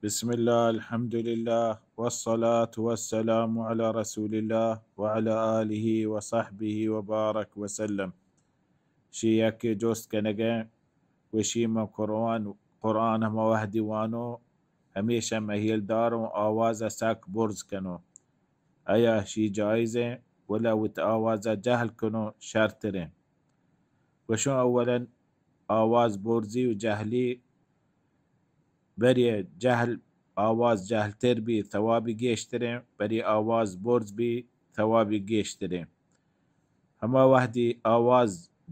بسم الله، الحمد لله، والصلاة والسلام على رسول الله وعلى آله وصحبه وبارك وسلم. شی یکے جست کنگے، گوشی من قرآن، قرآن ہما وحدی وانو، ہمیشہ مہیل داروں، آواز سک برز کنو. آیا شی جائز ہیں؟ ولا وت آواز جہل کنو شرتریں؟ گوشوں اولاً آواز برزی و جہلی، بری جہل، آواز جہلتر بی ثوابی گیشتریں، بری آواز برز بی ثوابی گیشتریں. ہما وحدی آواز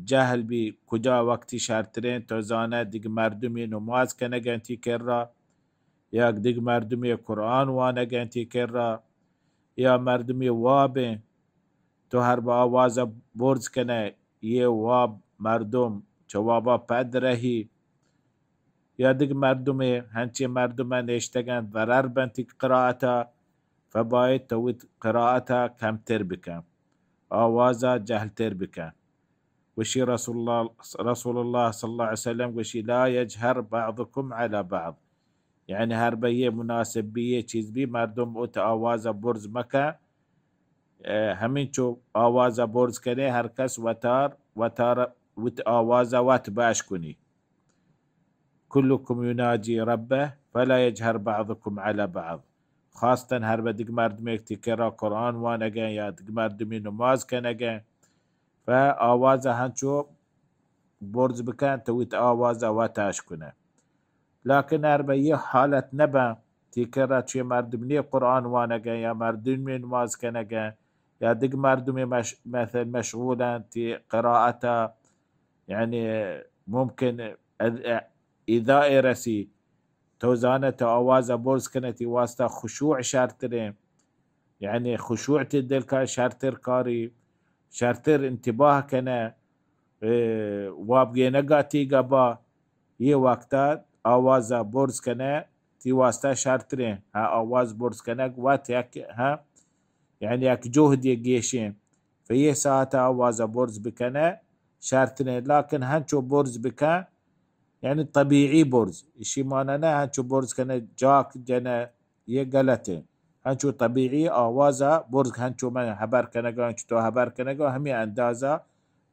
جہل بی، کجا وقتی شرتریں؟ تو زانہ دگ مردمی نماز کنگیں تی کرا، یا دگ مردمی قرآن وانگیں تی کرا، یا مردمی وابیں، تو ہر با آواز برز کنہ، یہ واب مردم چہ وابا پد رہی، یا دگ مردمے، ہنچیں مردمے نشتگن ضرر بنت قرائتا، فباید تو وت قرائتا کمتر بکن، آوازا جہلتر بکن. گوشی رسول اللہ، رسول اللہ صلی اللہ علیہ وسلم گوشی لا یجهر بعضکم علی بعض، یعنی ہر بہ یہ مناسب بی، یہ چیز بی، مردم ات آواز برز مکن. اے، ہمینچو آواز برز کنے، ہر کس وتار، وتار، وت آواز وت باش کنی. کلکم یناجی ربه فلا یجهر بعضکم علی بعض. خاصتاً ہر بہ دگ مردمے تی کرا قرآن وانگیں یا دگ مردمی نماز کنگیں، ف آواز ہنچو برز بکن تو وت آواز وتاش کنہ. لکن ہر بہ یہ حالت نبن، تی کرا چی مردم نی قرآن وانگیں یا مردمی نماز کنگیں یا دگ مردمی مش-، مثل مشغولن تی قرائتا، یعنی ممکن اذ-، ایذائے رسی، تو زانہ تو آواز برز کنہ، تی واسطہ خشوع شرتریں، یعنی خشوع تی دل کا شرتر کاری، شرتر انتباہ کنہ، اے، واب گینگا تی گبا، یہ وقتا آواز برز کنہ، تی واسطہ شرتریں، ہاں، آواز برز کنگ وت یک، ہاں، یعنی یک جہدی گیشیں، فہ یہ ساعت آواز برز بکنہ، شرتریں، لکن ہنچو برز بکن، یعنی طبیعی برز، اشی معنی نہ ہنچو برز کنہ جاک جنہ، یہ غلط ہے. ہنچو طبیعی آوازا برز، ہنچو من حبر کنگا، ہنچو تو حبر کنگا، ہمیں اندازہ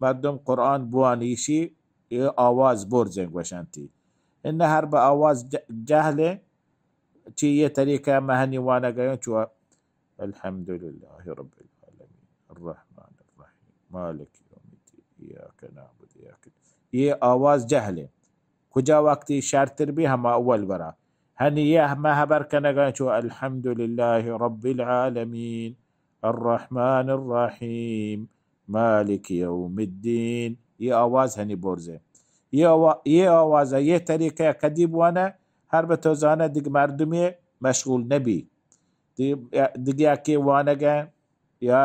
مردم قرآن بوانی، اشی یہ آواز برز ہیں گوشنتی. ان ہر بہ آواز ج-، جہل ہیں، چی یہ طریقہ مہنی وانگا چو الحمد لله رب العالمين الرحمن الرحيم مالك يوم الدين إياك نعبد وإياك ن-، یہ آواز جہل ہے. کجا وقتی شرتر بی ہما اول برا. ہنی یہ ہما حبر کنگا چو الحمد لله رب العالمين الرحمن الرحيم مالك يوم الدين. یہ آواز ہنی برزے. یہ آوا-، یہ آواز، یہ طریقہ کدی بوانا، ہر بہ تو زانہ دگ مردمی مشغول نبی. دی-، دگہ یکے وانگہ یا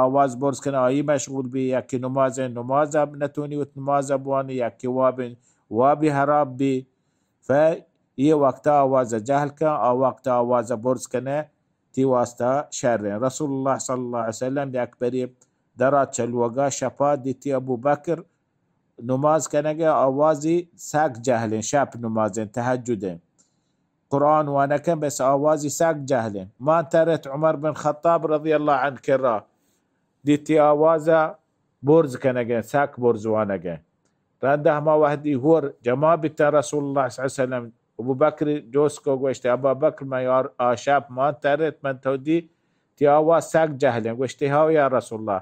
آواز برز کنہ آئی مشغول بی، یکے نماز، نماز نتونی وت نماز بوانی، یکے واب، وابی حراب بی. ف یہ وقتا آواز جہل کن، آ وقتا آواز برز کنہ، تی واسطہ شریں. رسول اللہ صلی اللہ علیہ وسلم یک بری درا چلوگا شپا دیتی ابو بکر نماز کنگے، آوازی سک جہلیں، شپ نمازیں، تہجدیں. قرآن وانکن بس آوازی سک جہلیں. مان ترت عمر بن خطاب رضی اللہ عنہ کرا دیتی آوازا برز کنگے، سک برز وانگے. رندا ہما وحدی ہور جمع بیتن رسول اللہ صلی اللہ علیہ وسلم، ابو بکر جوست کو گوشتے، ابا بکر من یار آ شپ مان ترت من تو دی تی آواز سک جہلیں. گوشتے، ہاو یا رسول اللہ،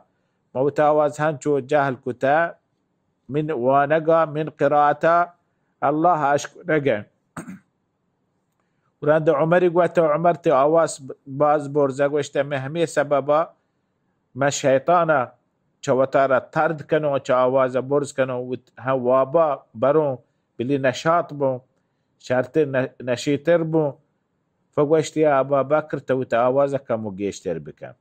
ما وت آواز ہنچو جہل کتا، من وانگا، من قرائتا اللہ اشکنگے. رند عمری گوت، عمر تی آواز باز برزا. گوشتے، من ہمیں سببا من شیطانا چہ وتارا ترد کنوں، چہ آواز برز کنوں، وت ہاں وابا بروں، بلی نشاط بوں، شرتر ن-، نشیتر بوں. فگوشتی، ابا بکر تو وت آواز کمو گیشتر بکن.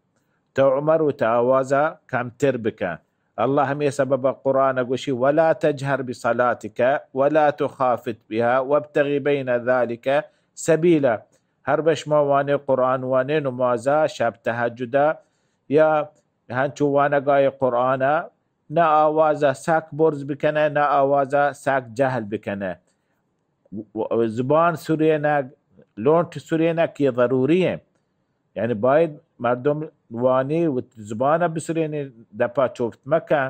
تو عمر وت آواز کمتر بکن. اللہ ہمیں سبب قرآن گوشی، ولا تجهر بصلاتك ولا تخافت بها وابتغ بين ذلك سبيلا. ہر بش ما وانے قرآن وانے نمازا، شب تہجدا، یا ہنچو وانگائے قرآنا، نہ آوازا سک برز بکنہ، نہ آوازا سک جہل بکنہ. و-، و-، زبان سرینگ، لونٹ سرینگ کہ ضروری ایں۔ یعنی باید مردم وانی و زبان بسرینی، دپا چوپت مکن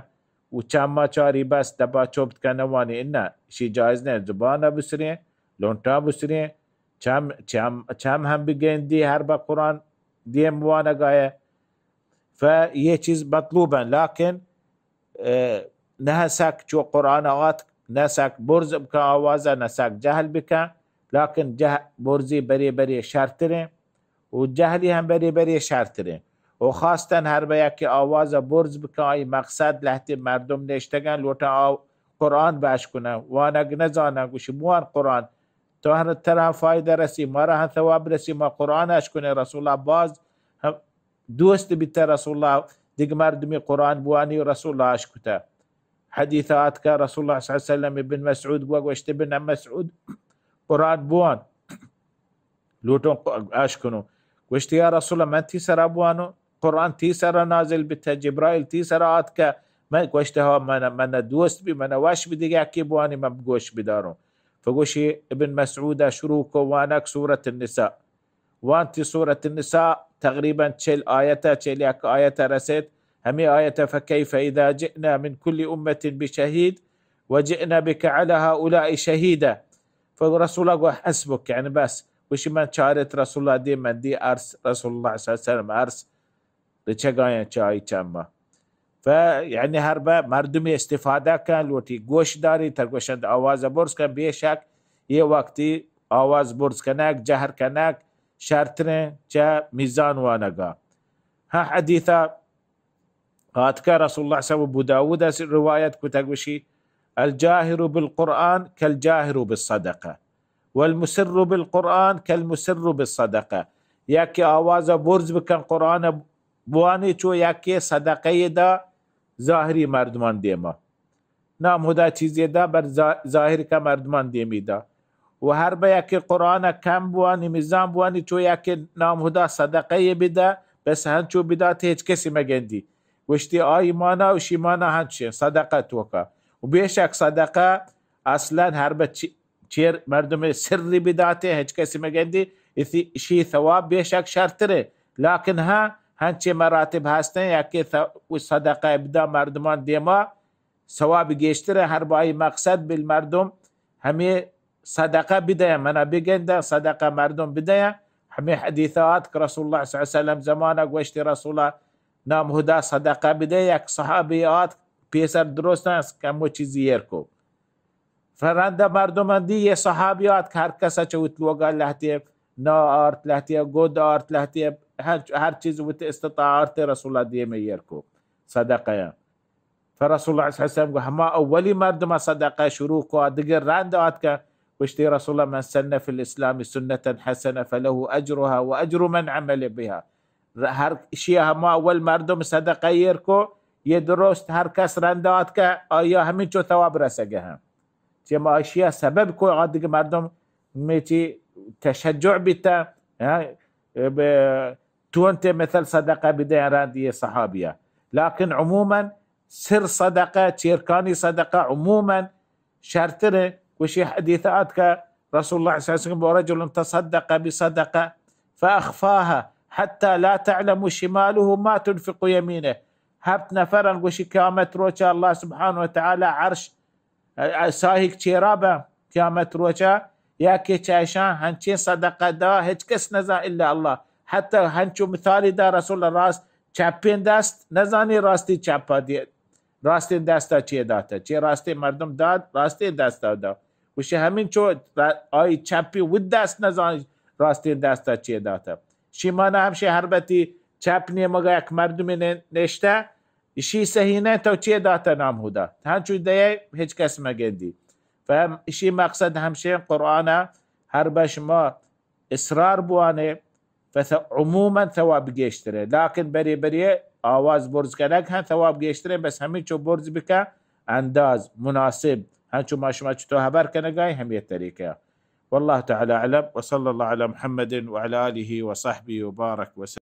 و چما چاری بس دپا چوپت کن نوانی، انا، اشی جائز نہ، زبان بسرین، لونٹا بسرین، چم، چم، چم ہم بگندی ہر با قرآن دیم وانگایہ۔ ف یہ چیز مطلوب ہیں، لیکن اه، نہ سک چو قرآن آت، نہ سک برز بکن آوازا، نہ سک جہل بکن، لیکن جہ-، برزی برے برے شرتریں و جہلی ہم برے برے شرتریں۔ و خاصتاً ہر بیا کہ آوازا برز بکن، آئی مقصد لہتے مردم نشتگن لوٹن آو-، قرآن باشکنن، وانگ نزانن، گوشی بوان قرآن، تو ہر ترا فائدہ رسی، مارا ہم ثواب رسی، ما قرآن اشکنیں۔ رسول اللہ باز ہم دوست بیتہ رسول اللہ دگہ مردمی قرآن بوانی و رسول اللہ اشکتہ۔ حدیث آتکہ رسول اللہ صلی اللہ علیہ وسلم ابن مسعود گوا گوشت، ابن مسعود قرآن بوان، لوٹوں اشکنوں۔ گوشت، یا رسول اللہ، من تی سرا بوانوں؟ قرآن تی سرا نازل بیتہ، جبرائیل تی سرا آتکہ؟ من گوشت، ہا، من، من دوست بی، من وش بی دگہ یکی بوانی، من گوش بداروں۔ فگوشی ابن مسعود شروع کو وانک سورۃ النساء۔ وانتی سورۃ النساء تقریباً چل آیت، چل یک آیت رسید۔ ہمی آیت، فکیف اذا جئنا من کل امة بشهید وجئنا بك على هؤلاء شهیدا۔ فگو رسول اللہ گو حسبک، یعنی بس۔ گوشی من چارت رسول اللہ دی، من دی ارس، رسول اللہ صلی اللہ علیہ وسلم ارس۔ رچگایاں چہ آئی چما۔ ف-، یعنی ہر بہ مردمی استفادہ کن، لوٹی گوش داری، تر گوشند آواز برز کن، بے شک یہ وقتی آواز برز کنگ، جہر کنگ، شرتریں چہ میزان وانگا۔ ہاں حدیثہ آتکہ رسول اللہ صلی اللہ علیہ وسلم ابو داود اس روایت کتگ گوشی، الجاهر بالقرآن كالجاهر بالصدقة والمسر بالقرآن كالمسر بالصدقة۔ یکی آواز برز بکن قرآن بوانی چو یکی صدقہ دا ظاہری مردمان دیما۔ نام ہدا چیزی دا بر ظا-، ظاہر کا مردمان دیمی دا۔ و ہر بہ یکی قرآن کم بوانی، مزان بوانی، چو یکی نام ہدا صدقہ بدہ، بس ہنچو بدات ہچ کسی مگندی۔ گوشتی آئی مانا و شی مانا ہنچیں صدقہ توکا۔ و بے شک صدقہ اصلاً ہر بہ چی-، چیر مردم سری بداتے، ہچ کسی مگندی، اسی، اشی ثواب بے شک شرترے۔ لیکن ہاں، ہنچے مراتب ہستیں، یکی ث-، و صدقہ بدا مردمان دیما ثواب گیشترے، ہر بائی مقصد بل مردم ہمیں صدقہ بدیاں، منا بگنداں، صدقہ مردم بدیاں۔ ہمیں حدیث آتک رسول اللہ صلی اللہ علیہ وسلم زمانہ گوشت رسول اللہ نام ہدا صدقہ بدے، یک صحابی آتک پیسر درستاں کمو چیزی ایر کو۔ فرند مردمان دی یہ صحابی آتک ہر کسا چہ وت لوگا لہتے نا آرت، لہتے گود آرت، لہتے ہر، ہر چیز وت استطاع آرت رسول اللہ دیمے ایر کو صدقہ یا۔ فرسول اللہ صلی اللہ علیہ وسلم گو ہما اولی مردم صدقہ شروع کو، دگہ رند آتکہ، گوشتی رسول اللہ، من سن فی الاسلام سنة حسنة فله اجرها و اجر من عمل بها۔ ہر شی ہما اول مردم صدقہ ایر کو، یہ درست ہر کس رند آتکہ، آیا ہمینچو ثواب رسگہ ہاں۔ چہ ما اشیا سبب کو آ دگہ مردم میچی تشجع بیتا، ہاں، بہ تونتے مثل صدقہ بدے رند یہ صحابیہ۔ لیکن عموماً سر صدقہ، چیرکانی صدقہ عموماً شرتریں۔ گوشی حدیث آتکہ رسول اللہ صلی اللہ علیہ وسلم، ورجل تصدق بصدقة فأخفاها حتى لا تعلم شماله ما تنفق يمينه۔ ہفت نفرن گوشی قیامت روچہ اللہ سبحانہ و تعالی عرش ساہیگ چیرا بہ قیامت روچا، یکے چہ اشاں ہنچیں صدقہ دا، ہچ کس نزان الا اللہ۔ حتی ہنچو مثالی دا رسول اللہ، راست چپیں دست نزانی راستی چپا دی، راستیں دستا چے داتا، چے راستیں مردم داد، راستیں دستا دا۔ گوشی ہمینچو را-، آئی چپی ود دست نزانی راستیں دستا چے داتا۔ شیمانا ہمشی ہر بتی چپ نیمگا یک مردمی نے-، نشتہ، اشی صحیح نہ، تو چے داتہ نام ہدا؟ ہنچو دئے ہچ کس مگندی۔ فہم، اشی مقصد ہمشیں قرآن ہر بہ شما اصرار بوانے، فث-، عموماً ثواب گیشترے، لیکن بری بری آواز برز کنگ ہم ثواب گیشترے، بس ہمینچو برز بکن انداز مناسب، ہنچو ما شما چطور حبر کنگائیں ہمیں طریقہ۔ والله تعالى أعلم، وصلى الله على محمد وعلى آله وصحبه وبارك وسلم.